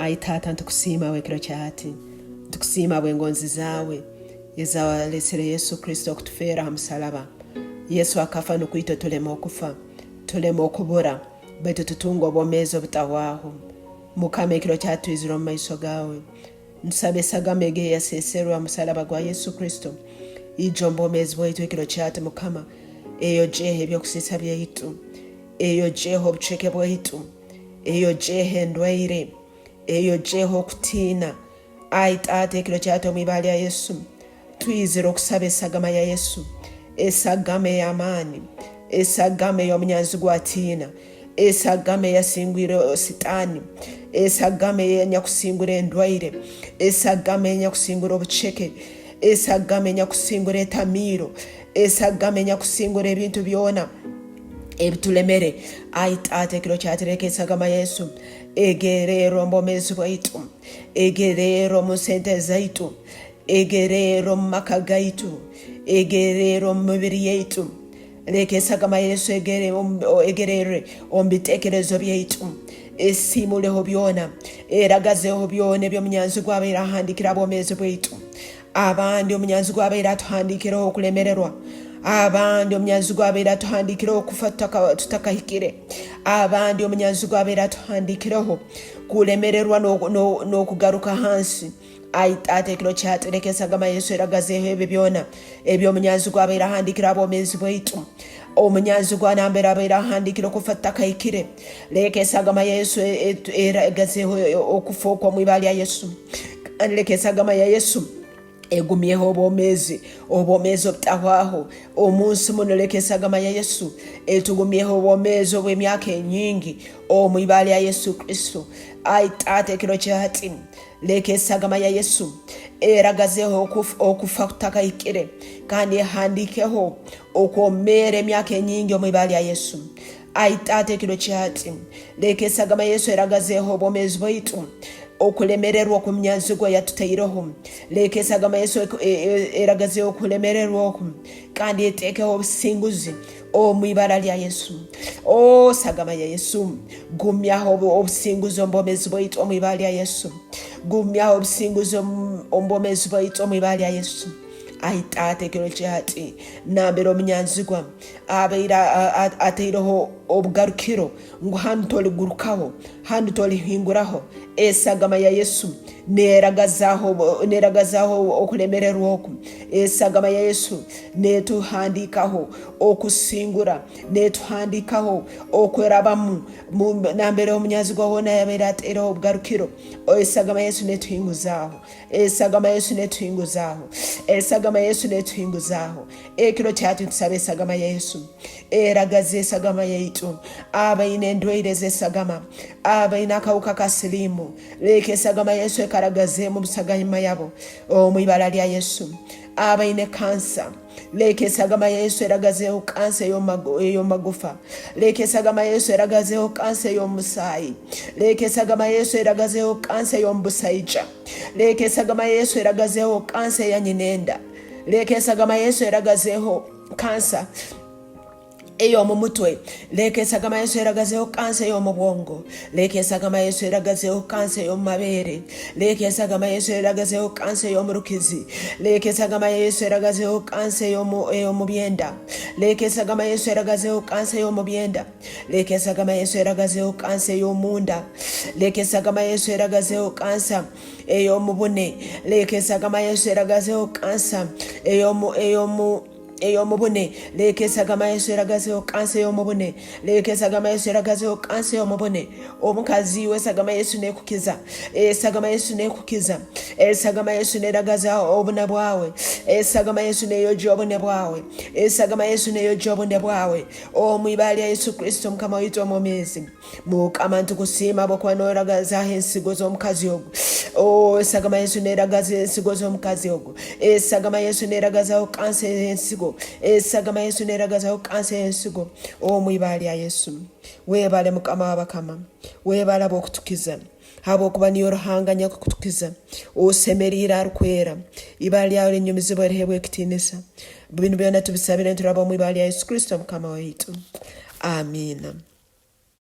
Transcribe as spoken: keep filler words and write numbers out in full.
Ai Taata, nitukusiima habw'ekiro kya hati. Nitukusiima habw'engonzi zaawe ezawalesere Yesu Kristo kutufeera ha musaraba. Yesu akafa nukwo itwe tuleme okufa, tuleme okubura, baitu tutunge obwomeezi obutahwaho. Mukama, ekiro kya hati twizire omu maiso gaawe. Ntusaba esagama egi eyaseeserwe ha musaraba gwa Yesu Kristo. Ija omu bwomeezi bwaitu ekiro kya hati, Mukama. Eyogyeho eby'okusiisa byaitu. Eyogyeho obuceke bwaitu. Eyogyeho endwaire. Eyogyeho okutiina. Ai Taata, ekiro kya hati omu ibara lya Yesu, twizire okusaba esagama ya Yesu. Esagama ey'amaani. Esagama ey'omunyanzigwa atiina. Esagama eyasingwire Sitaani. Esagama eyanyakusingura endwaire. Esagama eyanyakusingura obuceke. Esagama enyakusingura etamiiro. Esagama enyakusingura ebintu byona ebitulemere. Ai Taata, ekiro kya hati leka esagama Yesu egererwe omu bwomeezi bwaitu. Egererwe omu sente zaitu. Egererwe omu maka gaitu. Egererwe omu mibiri yaitu. Leka esagama Yesu egere omu, egererwe omu bitekerezo byaitu. Esiimuleho byona. Eragazeho byona eby'omunyanzigwa abaire ahandiikire ha bwomeezi bwaitu. Abandi omunyanzigwa abaire atuhandiikireho okulemererwa. Abandi omunyanzigwa abaire atuhandiikireho okufa tutaka-, tutakahikire. Abandi omunyanzigwa abaire atuhandiikireho kulemererwa no-, no-, n'okugaruka hansi. Ai Taata, ekiro kya hati leka esagama Yesu eragazeho ebi byona eby'omunyanzigwa abaire ahandiikire ha bwomeezi bwaitu. Omunyanzigwa nambere abaire ahandiikire okufa tutakahikire. Leka esagama Yesu e-, e-, eragazeho okufa okw'omu ibara lya Yesu. Kandi leka esagama ya Yesu egumyeho obwomeezi, obwomeezi obutahwaho. Omu nsi munu, leka esagama ya Yesu etugumyeho obwomeezi obw'emyaka enyingi, omu ibara lya Yesu Kristo. Ai Taata, ekiro kya hati, leka esagama ya Yesu eragazeho okuf-, okufa kutakahikire, kandi ehandiikeho okwomeera emyaka enyingi omu ibara lya Yesu. Ai Taata, ekiro kya hati, leka esagama Yesu eragazeho obwomeezi bwaitu okulemererwa oku munyanzigwa yatutaireho. Leka esagama Yesu eku-, e-, e-, eragazeho okulemererwa oku, kandi eteekeho obusinguzi omu ibara lya Yesu. O sagama ya Yesu, gumyaho obu-, obusinguzi omu bwomeezi bwaitu omu ibara lya Yesu. Gumyaho obusinguzi omu, omu bwomeezi bwaitu omu ibara lya Yesu. Ai Taata, ekiro kya hati, nambere omunyanzigwa abaire a-, a-, ataireho obugarukiro ngu, "Hanu toligurukaho, hanu tolihinguraho," esagama ya Yesu neragazaho, neragazaho okulemererwa oku. Esagama ya Yesu netuhandiikaho okusingura, netuhandiikaho okwerabamu. Mu-, nambere omunyanzigwa hoona yabaire ataireho obugarukiro, esagama ya Yesu netuhinguzaaho. Esagama Yesu netuhinguzaaho. Esagama Yesu netuhinguzaaho. Ekiro kya hati ntusaba esagama ya Yesu eragaze esagama yaitu. Abaine endwaire z'esagama, abaine akahuka ka siliimu, leka esagama Yesu ekaragaze omu busagama yabo, omu ibara lya Yesu. Abaine kansa, leka esagama Yesu eragazeho kansa ey'omu magu-, ey'omu magufa. Leka esagama Yesu eragazeho kansa ey'omu musaayi. Leka esagama Yesu eragazeho kansa ey'omu busaija. Leka esagama Yesu eragazeho kansa eya nyinenda. Leka esagama Yesu eragazeho kansa ey'omu mutwe. Leka esagama Yesu eragazeho kansa ey'omu bwongo. Leka esagama Yesu eragazeho kansa ey'omu mabeere. Leka esagama Yesu eragazeho kansa ey'omu rukizi. Leka esagama Yesu eragazeho kansa ey'omu, ey'omu byenda. Leka esagama Yesu eragazeho kansa ey'omu byenda. Leka esagama Yesu eragazeho kansa ey'omunda. Leka esagama Yesu eragazeho kansa ey'omu bune. Leka esagama Yesu eragazeho kansa ey'omu, ey'omu, ey'omu bune. Leka esagama Yesu eragazeho kansa ey'omu bune. Leka esagama Yesu eragazeho kansa ey'omu bune. Omukazi iwe, esagama Yesu nekukiza. Esagama Yesu nekukiza. Esagama Yesu neragaza obune bwawe. Esagama Yesu neyogya obune bwawe. Esagama Yesu neyogya obune bwawe. Omu ibara lya Yesu Kristo, Mukama waitu omwomeezi. Mukama, nitukusiima habwokuba noragazaho ensigo z'omukazi ogu. Oh, esagama Yesu neragaza ensigo z'omukazi ogu. Esagama Yesu neragazaho kansa y'ensigo. Esagama Yesu neragazaho kansa y'ensigo. Omu ibara lya Yesu. Webale, Mukama w'abakama. Webale habw'okutukiza. Habwokuba niiwe Ruhanga nyakutukiza. Osemeriire, arukwera. Ibara lyawe linyumizibwe, riheebwe ekitiinisa. Binu byona tubisabire nituraba omu ibara lya Yesu Kristo, Mukama waitu. Amiina.